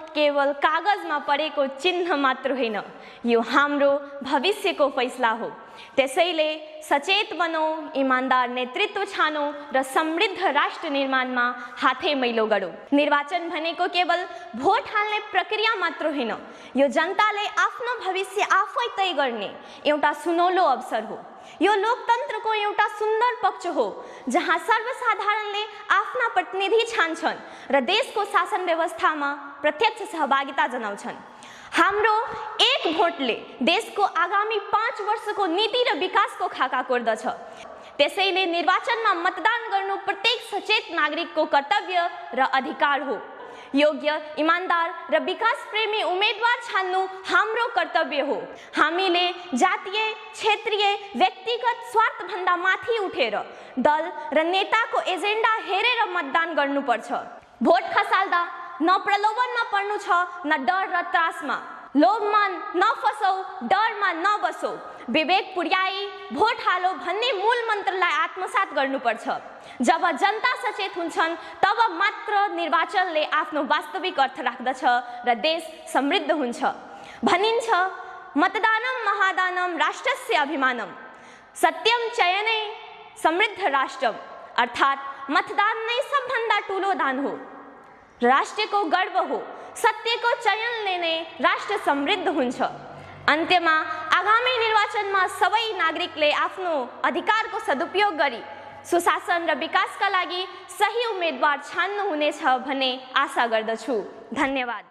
केवल कागजमा परेको चिन्ह मात्र होइन, यो हाम्रो भविष्यको फैसला हो। त्यसैले सचेत बनौं, इमानदार नेतृत्व छानौं र समृद्ध राष्ट्र निर्माणमा हाते मैलो गरौं। निर्वाचन भनेको केवल भोट हाल्ने प्रक्रिया मात्र होइन, यो जनताले आफ्नो भविष्य आफै तय गर्ने एउटा सुनौलो अवसर हो। यो लोकतन्त्रको एउटा सुन्दर पक्ष हो, जहाँ सर्वसाधारणले आफ्ना प्रतिनिधि छान्छन् र देशको शासन व्यवस्थामा प्रत्यक्ष सहभागिता जनाउँछन्। हाम्रो एक भोटले देशको आगामी 5 वर्षको नीति र विकासको खाका कोर्दछ। त्यसैले निर्वाचनमा मतदान गर्नु प्रत्येक सचेत नागरिकको कर्तव्य र अधिकार हो। योग्य, इमानदार र विकास प्रेमी उम्मेदवार छान्नु हाम्रो कर्तव्य हो। हामीले जातीय, क्षेत्रीय, व्यक्तिगत स्वार्थभन्दा माथि उठेर दल र नेताको एजेन्डा हेरेर मतदान गर्नुपर्छ। भोट खसाल्दा न प्रलोभनमा पर्नु छ, न डर र त्रासमा। लोभमा नफसौ, डरमा नबसौ। विवेक पुर्याई भोट हालो भन्ने मूल मन्त्रलाई आत्मसात गर्नुपर्छ। जब जनता सचेत हुन्छन् तब मात्र निर्वाचनले आफ्नो वास्तविक अर्थ राख्दछ र देश समृद्ध हुन्छ। भनिन्छ, मतदानम महादानम राष्ट्रस्य अभिमानम, सत्यम चयने समृद्ध राष्ट्रम। अर्थात् मतदान नै सबभन्दा ठुलो दान हो, राष्ट्रको गर्व हो। सत्यको चयनले नै राष्ट्र समृद्ध हुन्छ। अन्त्यमा आगामी निर्वाचनमा सबै नागरिकले आफ्नो अधिकारको सदुपयोग गरी सुशासन र विकासका लागि सही उम्मेदवार छान्नुहुनेछ भन्ने आशा गर्दछु। धन्यवाद।